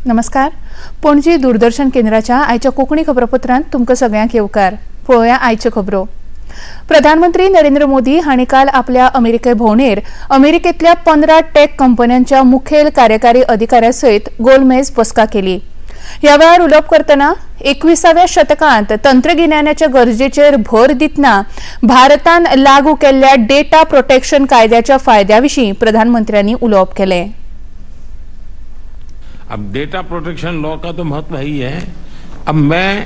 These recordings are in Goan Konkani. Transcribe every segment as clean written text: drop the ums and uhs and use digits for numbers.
नमस्कार, पणजी दूरदर्शन केंद्राच्या आयच्या कोंकणी खबरापत्रांत तुमकां सगळ्यांक येवकार. पळोवया आयच्यो खबरो. प्रधानमंत्री नरेंद्र मोदी हांणी काल आपल्या अमेरिके भोंवडेर अमेरिकेंतल्या 15 टेक कंपन्यांच्या मुखेल कार्यकारी अधिकाऱ्या सयत गोलमेज बसका केली. ह्या वेळार उलोवप करतना 21व्या शतकांत तंत्रगिन्यानाच्या गरजेचेर भर दितना भारतान लागू केल्ल्या डेटा प्रोटेक्शन कायद्याच्या फायद्या विशीं प्रधानमंत्र्यांनी उलोवप केलें. अब डेटा प्रोटेक्शन लॉ का तो महत्व ही है. अब मैं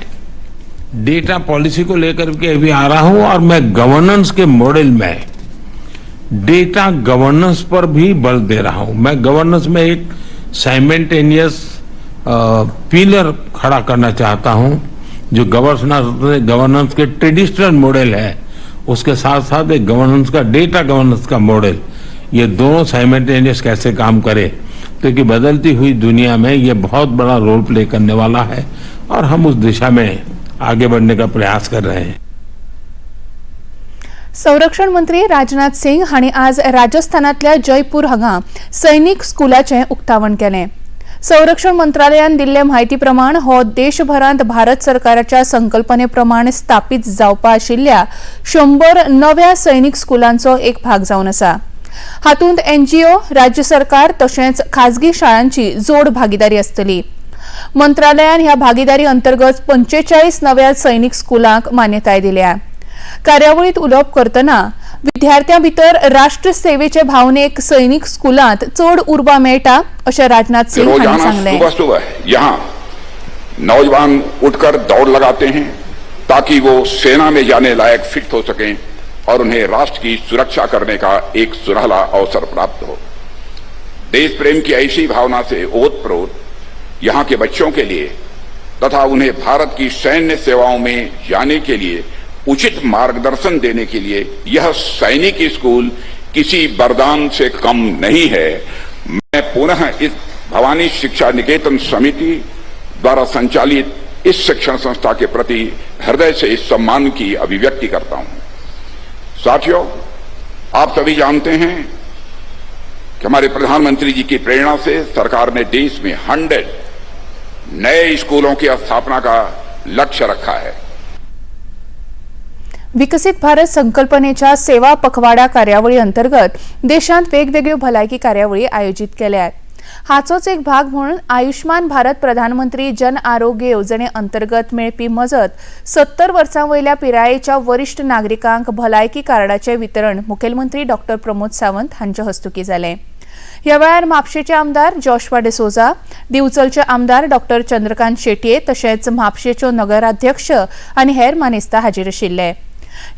डेटा पॉलिसी को लेकर के अभी आ रहा हूं और मैं गवर्नेंस के मॉडल में डेटा गवर्नेंस पर भी बल दे रहा हूं. मैं गवर्नेंस में एक साइमल्टेनियस पिलर खड़ा करना चाहता हूं, जो गवर्नेंस के ट्रेडिशनल मॉडल है, उसके साथ साथ एक गवर्नेंस का, डेटा गवर्नेंस का मॉडल, ये दोनों साइमल्टेनियस कैसे काम करे, क्योंकि बदलती हुई दुनिया में ये बहुत बड़ा रोल प्ले करने वाला है और हम उस दिशा में आगे बढ़ने का प्रयास कर रहे हैं. संरक्षण मंत्री राजनाथ सिंग हांणी आज राजस्थानांतल्या जयपूर हांगा सैनिक स्कुलाचें उक्तावण केलें. संरक्षण मंत्रालयान दिल्ले म्हायती प्रमाण हो देशभरांत भारत सरकाराच्या संकल्पने प्रमाण स्थापीत जावपा आशिल्ल्या 100 नव्या सैनिक स्कुलांचो एक भाग जावन आसा. हातूंत एनजीओ, राज्य सरकार तशेंच खाजगी शाळांची जोड भागीदारी आसतली. मंत्रालयान ह्या भागीदारी अंतर्गत 45 नव्या सैनिक स्कुलांक मान्यताय दिल्या. कार्यावळीत उलोवप करतना विद्यार्थ्यां भितर राष्ट्रसेवेचे भावनेक सैनिक स्कुलांत चड उर्बा मेळटा अशें राजनाथ सिंग हांणी रोजाना सांगलें. सुबह सुबह यहाँ नौजवान उठकर दौड़ लगाते हैं ताकि वो सेना में जाने लायक फिट हो सकें और उन्हें राष्ट्र की सुरक्षा करने का एक सुनहला अवसर प्राप्त हो. देश प्रेम की ऐसी भावना से ओतप्रोत यहाँ के बच्चों के लिए तथा उन्हें भारत की सैन्य सेवाओं में जाने के लिए उचित मार्गदर्शन देने के लिए यह सैनिक स्कूल किसी वरदान से कम नहीं है. मैं पुनः इस भवानी शिक्षा निकेतन समिति द्वारा संचालित इस शिक्षण संस्था के प्रति हृदय से इस सम्मान की अभिव्यक्ति करता हूं. साथियों, आप सभी जानते हैं कि हमारे प्रधानमंत्री जी की प्रेरणा से सरकार ने देश में 100 नए स्कूलों की स्थापना का लक्ष्य रखा है. विकसीत भारत संकल्पनेच्या सेवा पखवाडा कार्यावळी अंतर्गत देशांत वेगवेगळ्यो भलायकी कार्यावळी आयोजीत केल्यात. हाचोच एक भाग म्हणून आयुष्मान भारत प्रधानमंत्री जन आरोग्य येवजणे अंतर्गत मेळपी मजत 70 वर्सां वयल्या पिरायेच्या वरिश्ठ नागरिकांक भलायकी कार्डाचें वितरण मुखेलमंत्री डॉक्टर प्रमोद सावंत हांचे हस्तुकीं जालें. ह्या वेळार म्हापशेचे आमदार जॉशवा डिसोजा, दिवचलचे आमदार डॉक्टर चंद्रकांत शेटये तशेंच म्हापशेच्यो नगराध्यक्ष आनी हेर मानेस्तां हाजीर आशिल्ले.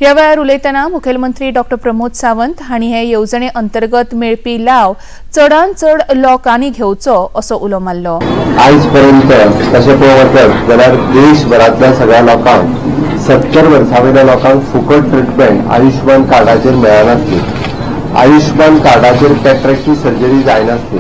ह्या वेळार उलयतना मुखेलमंत्री डॉक्टर प्रमोद सावंत हांणी हे येवजणे अंतर्गत मेळपी लाव चडांत चड लोकांनी घेवचो असो उलो मारलो. आयज पर्यंत तशें पळोवंक वचत जाल्यार देशभरांतल्या सगळ्या लोकांक, 70 वर्सां वयल्या लोकांक फुकट ट्रिटमेंट आयुष्मान कार्डाचेर मेळनासली. आयुष्मान कार्डाचेर कॅट्रॅक्टची सर्जरी जायनासली.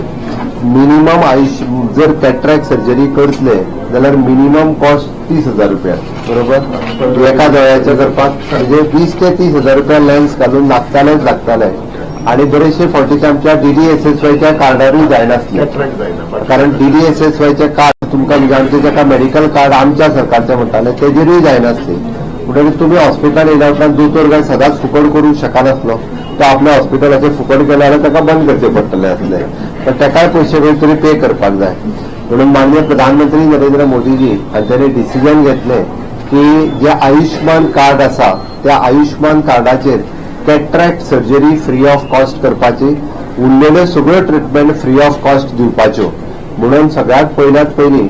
मिनिमम आयुष जर कॅट्रॅक्ट सर्जरी करतले जाल्यार मिनिमम कॉस्ट 30,000 रुपया, बरोबर? एका दोळ्याच्या करपाक म्हणजे 20 ते 30 हजार रुपया लेन्स घालून लागतालेच लागताले. आणि बरेचशे फावटी ते आमच्या डीडीएसएसवायच्या कार्डारूय जायनासले, कारण डीडीएसएसवायचे कार्ड तुमकां, म्हणजे आमचे जेका मेडिकल कार्ड आमच्या सरकारचे म्हणटाले, तेजेरूय जायनासले. म्हणटकीर तुमी हॉस्पिटलान येयल्या उपरांत दोतोर काय सदांच फुकट करूंक शकनासलो. तो आपल्या हॉस्पिटलाचेर फुकट केले जाल्यार ताका बंद करचे पडटले आसले, पण ताकाय पयशे खंय तरी पे करपाक जाय. म्हणून माननीय प्रधानमंत्री नरेंद्र मोदीजी हांच्यानी डिसिजन घेतलें की जे आयुष्मान कार्ड आसा त्या आयुष्मान कार्डाचेर cataract surgery free of cost करपाची, उरलेल्यो सगळ्यो ट्रिटमेंट फ्री ऑफ कॉस्ट दिवपाच्यो. म्हणून सगळ्यात पयल्यात पयलीं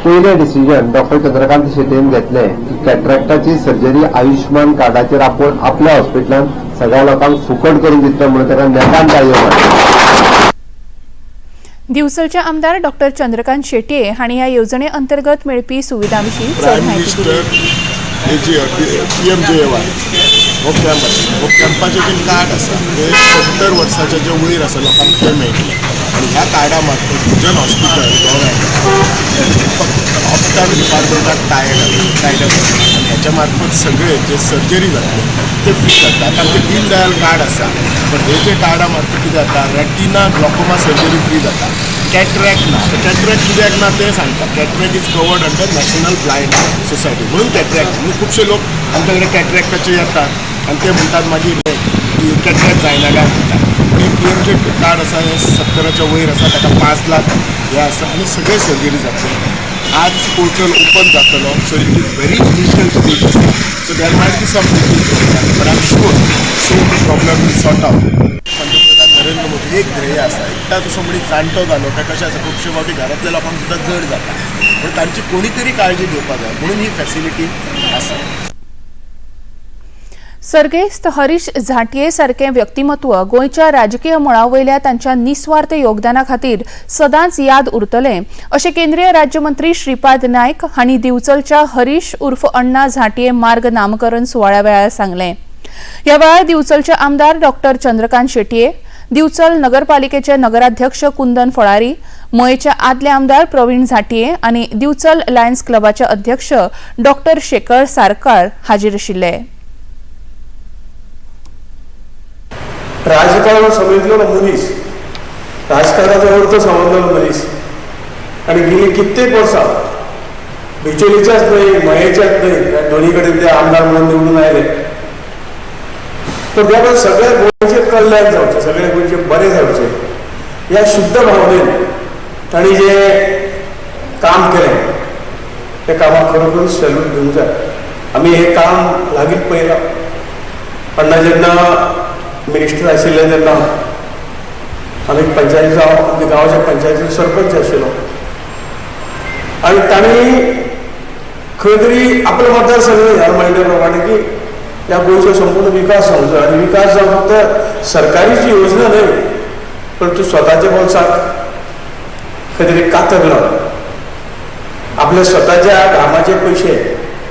पयलें डिसिजन डॉक्टर चंद्रकांत शेटयेन घेतलें की कॅट्रॅक्टाची सर्जरी आयुष्मान कार्डाचेर आपूण आपल्या हॉस्पिटलान सगळ्या लोकांक फुकट करून दितलो, म्हणून ताका नेटान टाळयो मारल्यो. दिवचलचे आमदार डॉक्टर चंद्रकांत शेटये हांणी ह्या येवजणे अंतर्गत मेळपी सुविधां विशीं चड प्रायम म्हायती दिली. मिनिस्टर हेजी पीएमजेएवाय हो कॅम्प आसा. हो कॅम्पाचें जें कार्ड आसा तें 70 वर्साच्या जे वयर आसा लोकांक तें मेळटलें. आनी ह्या कार्डा मार्फत विजन हॉस्पिटल गोव्यान फक्त ऑप्टान डिपार्टमेंटाक टायड अप आसा आनी ह्याच्या मार्फत सगळे जे सर्जरी जातले ते फ्री जाता. आतां आमचें दीन दयाल कार्ड आसा, पण हे जे कार्डा मार्फत कितें जाता, रेटिना ग्लॉकोमा सर्जरी फ्री जाता, कॅटरॅक्ट ना. आतां कॅटरॅक्ट कित्याक ना तें सांगता. Cataract is covered under National Blind Society म्हणून कॅटरॅक्ट म्हणून खुबशे लोक आमच्या कडेन कॅटरॅक्टाचे येतात आनी ते म्हणटात मागीर हे की कॅटरॅक्ट जायना काय म्हणटात. पूण हे पी एम जे कार्ड आसा हें 70च्या वयर आसा ताका 5 लाख हे आसा आनी सगळे सर्जरी जातले. आज पोर्टल ओपन जातलो, so it is very initial stage आसा, so there might be some but I am sure soon the problem will sort out. पंतप्रधान नरेंद्र मोदी एक ध्येय आसा, एकदां जसो मनीस जाणटो जालो काय कशें आसा खुबशे फावटी घरांतल्या लोकांक सुद्दां जड जाता, पूण तांची कोणी तरी काळजी घेवपाक जाय म्हणून ही फॅसिलिटी आसा. सर्गेस्त हरीश झांटये सारकें व्यक्तिमत्व गोंयच्या राजकीय मळा वयल्या तांच्या निस्वार्थ योगदाना खातीर सदांच याद उरतलें अशें केंद्रीय राज्यमंत्री श्रीपाद नायक हांणी दिवचलच्या हरीश उर्फ अण्णा झांटये मार्ग नामकरण सुवाळ्या वेळार सांगलें. ह्या वेळार दिवचलचे आमदार डॉक्टर चंद्रकांत शेटये, दिवचल नगरपालिकेचे नगराध्यक्ष कुंदन फळारी, मयेचे आदले आमदार प्रवीण झांटये आनी दिवचल लायन्स क्लबाचे अध्यक्ष डॉक्टर शेखर सारकार हाजीर आशिल्ले. राजकारण समजलेलो मनीस, राजकारणाचो अर्थ समजलेलो मनीस आनी गेली कित्येक वर्सां बिचोलीच्याच न्हय, मयेच्याच न्हय, दोन्ही कडेन ते आमदार म्हणून निवडून आयले. तर त्या सगळ्या गोंयचें कल्याण जावचें, सगळ्या गोंयचें बरें जावचें ह्या शुद्ध भावनेन तांणी जें काम केलें त्या कामाक खरोखर सॅल्यूट दिवंक जाय. आमी हें काम लागींच पळयलां. अण्णा जेन्ना मिनिस्टर आशिल्ले तेन्ना आमी पंचायती, हांव गांवच्या पंचायतीचो सरपंच आशिल्लो आनी तांणी खंय तरी आपलो मतदारसंघ ह्या म्हणल्या प्रमाणे की ह्या गोंयचो संपूर्ण विकास जावचो आनी विकास जावं फक्त सरकारीची योजना न्हय, परंतु स्वताच्या बोल्साक खंय तरी कातर लावन आपल्या स्वताच्या घामाचे पयशे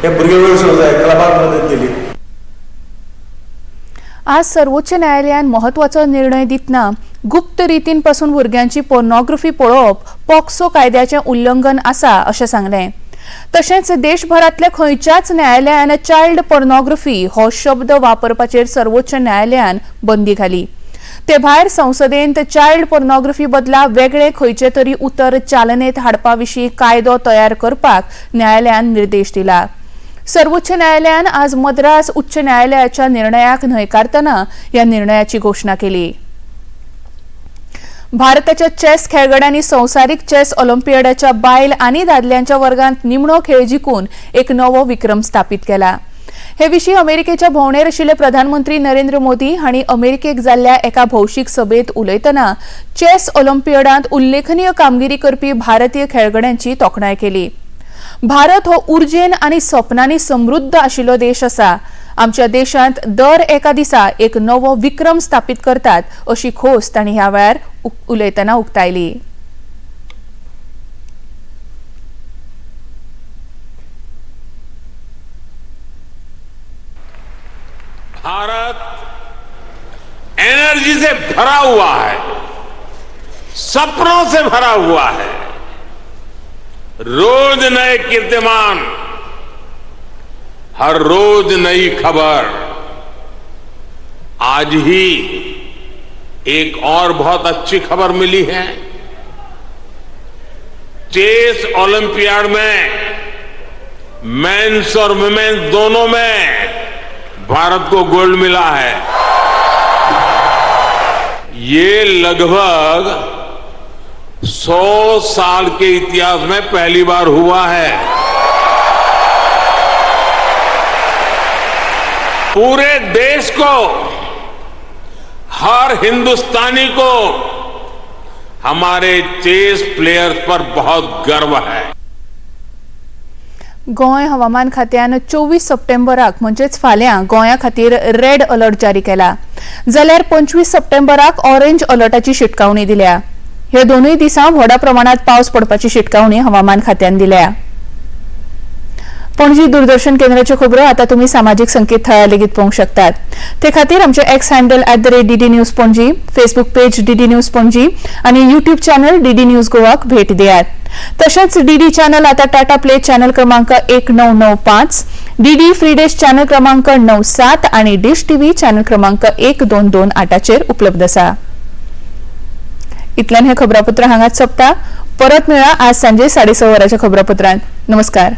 हे भुरगे वयर सरूंक जाय, क्लबाक मदत दिली. आज सर्वोच्च न्यायालयान महत्वाचो निर्णय दितना गुप्त रितीन पासून भुरग्यांची पोर्नोग्राफी पळोवप पॉक्सो कायद्याचें उल्लंघन आसा अशें सांगलें. तशेंच देशभरांतल्या खंयच्याच न्यायालयान चायल्ड पोर्नोग्राफी हो शब्द वापरपाचेर सर्वोच्च न्यायालयान बंदी घाली. ते भायर संसदेंत चायल्ड पोर्नोग्राफी बदला वेगळे खंयचे तरी उतर चालनेत हाडपा विशीं कायदो तयार करपाक न्यायालयान निर्देश दिला. सर्वोच्च न्यायालयान आज मद्रास उच्च न्यायालयाच्या निर्णयाक न्हयकारतना ह्या निर्णयाची घोशणा केली. भारताच्या चेस खेळगड्यांनी संवसारीक चेस ऑलिम्पियडाच्या बायल आनी दादल्यांच्या वर्गांत निमणो खेळ जिखून एक नवो विक्रम स्थापीत केला. हे विशीं अमेरिकेच्या भोंवडेर आशिल्ले प्रधानमंत्री नरेंद्र मोदी हांणी अमेरिकेक जाल्ल्या एका भौशीक सभेंत उलयतना चेस ऑलिम्पियडांत उल्लेखनीय कामगिरी करपी भारतीय खेळगड्यांची तोखणाय केली. भारत हो उर्जेन आनी सपनांनी समृद्ध आशिल्लो देश आसा. आमच्या देशांत दर एका दिसा एक नवो विक्रम स्थापीत करतात अशी खोस तांणी ह्या वेळार उलयतना उक्तायली. भारत एनर्जी से भरा हुआ है, सपनों से भरा हुआ है, रोज नए कीर्तिमान, हर रोज नई खबर। आज ही एक और बहुत अच्छी खबर मिली है। चेस ओलंपियाड में मेंस और वुमेन्स दोनों में भारत को गोल्ड मिला है। ये लगभग 100 साल के इतिहास में पहली बार हुआ है। पूरे देश को, हर हिंदुस्तानी को हमारे चेस प्लेयर्स पर बहुत गर्व है। गोंय हवामान खात्यान 24 सप्टेंबराक म्हणजेच फाल्यां गोंया खातीर रेड अलर्ट जारी केला, जाल्यार 25 सप्टेंबराक ऑरेंज अलर्टाची शिटकावणी दिल्या. ह्या दोनूय दिसां व्हडा प्रमाणात पावस पडपाची शिटकावणी हवामान खात्यान दिल्या. पणजी दूरदर्शन केंद्राच्यो खबरो आता तुम्ही सामाजीक संकेतथळार लेगीत पळोवंक शकतात. ते खातीर आमचे X handle @DDNews Panaji, Facebook page DD News Panaji आनी युट्यूब चॅनल डीडी न्यूज गोवाक भेट दियात. तशेंच डीडी चॅनल आता टाटा प्ले चॅनल क्रमांक 1995, डीडी फ्री डिश चॅनल क्रमांक 97 आनी डिश टीव्ही चॅनल क्रमांक 1228चेर उपलब्ध आसा. इतल्यान हे खबरापत्र हांगाच सोंपता. परत मेळा आज सांजे 6:30 वरांच्या खबरापत्रांत. नमस्कार.